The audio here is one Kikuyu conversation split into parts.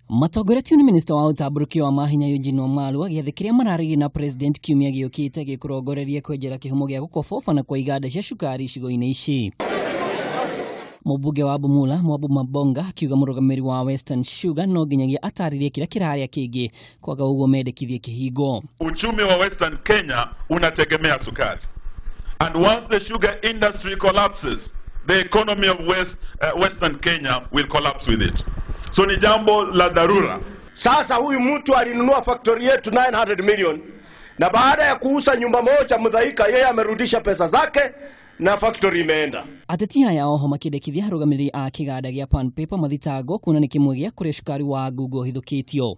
Matongoretio nĩ minista wa ũtambũrũkio wa mahinya Eugene Wamalwa, gĩathĩ kĩrĩa mararĩrie na president kiumia gĩũkĩte gĩkũrongoreria kwenjera kĩhumo gĩa gũkoboba kwa iganda cia cukari icigo-inĩ ici. Mũmbunge wa Bumula Mwabu Mabonga akiuga mũrũgamĩrĩri wa Western Sugar no nginyagia atarĩrie kĩrĩa kĩrarĩa kĩngĩ, kwaga ũguo mendekithie kĩhingo. Uchumi wa Western Kenya unategemea sukari. And once the sugar industry collapses, the economy of Western Kenya will collapse with it. So ni jambo la dharura. Sasa huyu mtu alinunua factory yetu 900 million, na baada ya kuuza nyumba moja Muthaiga, yeye amerudisha pesa zake na factory imeenda. Ateti aya oho makĩendekithia arũgamĩrĩri a kĩganda gĩa Pan Paper mathitangwo kuona nĩ kĩmwe gĩa kũrĩa cukari wa ngungo ũhithũkĩtio.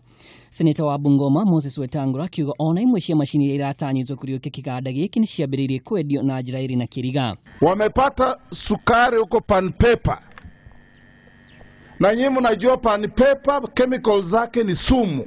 Seneta wa Bungoma Moses Wetangula akiuga ona imwe cia macini iria iratanyĩtwo kũriũkia kĩganda gĩkĩ nĩ ciambĩrĩirie kwendio na njĩra ĩrĩ na kĩriga. Wamepata sukari huko Pan Paper, na nyinyi mnajua Pan Paper chemical zake ni sumu.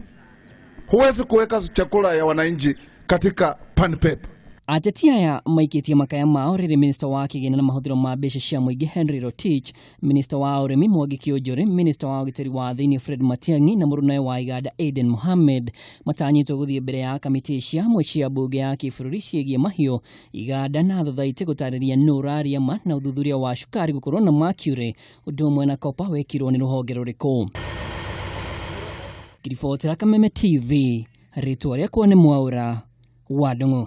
Huwezi kuweka chakula ya wananchi katika Pan Paper. Ateti aya maikĩtie makaya mao rĩrĩ minista wa kĩgĩna na mahũthĩro ma mbeca cia mũingĩ Henry Rotich, minista wa ũrĩmi Mwangi Kiunjuri, minista wa ũgitĩri wa thĩinĩ Fred Matiang'i na mũrũnawe wa iganda Aden Mohamed matanyĩtwo gũthiĩ mbere ya kamĩtĩ cia hamwe cia mbunge ya kĩbũrũri ciĩgiĩ mahiũ, iganda na thothaitĩ gũtarĩria nũ ũraria ma na ũthuthuria wa cukari gũkorwo na mercury ũndũ ũmwe na kopa wekirwo nĩ rũhonge rũrĩkũ. Ngiribotera Kameme TV, rĩtwa rĩakwa nĩ Mwaũra wa Ndung'u.